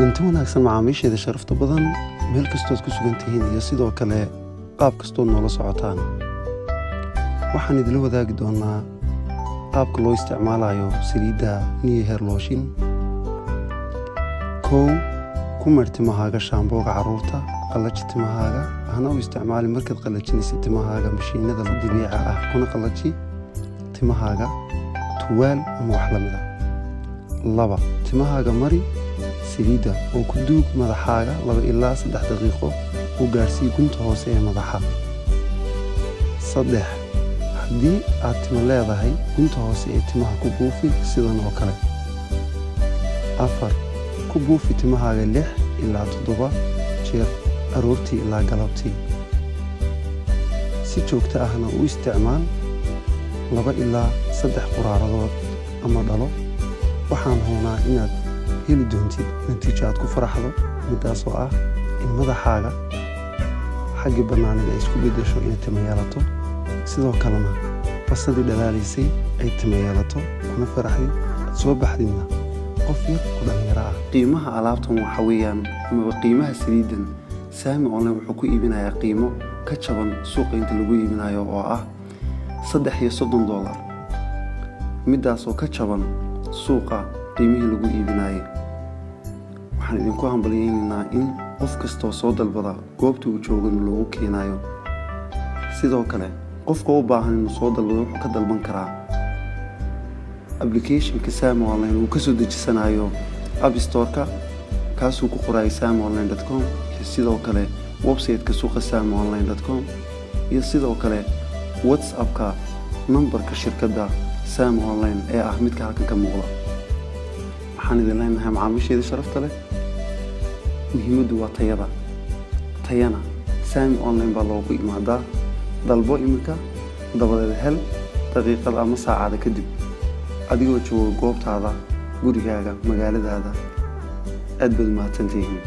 Kulanti wanaagsan, macaamiisheeda sharafta badan, meel kastood ku sugan tihiin iyo sidoo kale qaab kastood noola socotaan. Waxaan idila wadaagi doonaa qaabka loo isticmaalayo saliidda Neo Hair Lotion. Kow, ku maydh timahaaga shaambooga carruurta. Qallaji timahaaga. Hana u isticmaali markaad qallajinaysa timahaaga mashiinada dabiica ah, kuna qallaji timahaaga tuwaal ama wax lamida. 2, timahaaga mari saliidda oo ku duug madaxaaga 2 ilaa 3 daqiiqo oo gaarsii gunta hoose ee madaxa. 3, haddii aad timo leedahay, gunta hoose ee timaha ku buufi sidan oo kale. 4, ku buufi timahaaga 6 ilaa 7 jeer aroortii ilaa galabtii. Si joogto ahna u isticmaal 2 ilaa 3 quraaradood ama dhalo. Waxaan hubnaa inaad heli doontid natiijo aad ku faraxdo, midaasoo ah in madaxaaga xaggii bannaanida ay isku beddesho inay timo yeelato, sidoo kalena basadii dhalaalaysay ay timo yeelato, kuna faraxdid, aad soo baxdidna qof yar oo dhallinyaro ah. Qiimaha alaabtan waxa weeyaan, amaba qiimaha saliiddan, Saami Online wuxuu ku iibinayaa qiimo ka jaban suuqa inta lagu iibinayo, oo ah $33, midaasoo ka jaban suuqa qiimihii lagu iibinayay. Waxaan idinku hambalyeynaynaa in qof kastoo soo dalbada goobta uu joogana loogu keenayo. Sidoo kale, qofka u baahan inuu soo dalbado wuxuu ka dalban karaa applicationka Saami Online uu kasoo dejisanayo App Storeka, kaasuu ku qorayay samionline.com, iyo sidoo kale website-ka suuqa samionline.com, iyo sidoo kale WhatsAppka nambarka shirkadda Saami Online ee ah midka halkan ka muuqda. Waxaan idin leenahay, macaamiisheedii sharafta leh, muhiimaddu waa tayada. Tayana Saami Online baa loogu imaadaa. Dalbo iminka, dabadeed hel daqiiqad ama saacada kadib adigoo jooga goobtaada, gurigaaga, magaaladaada. Aad baad mahadsantihiin.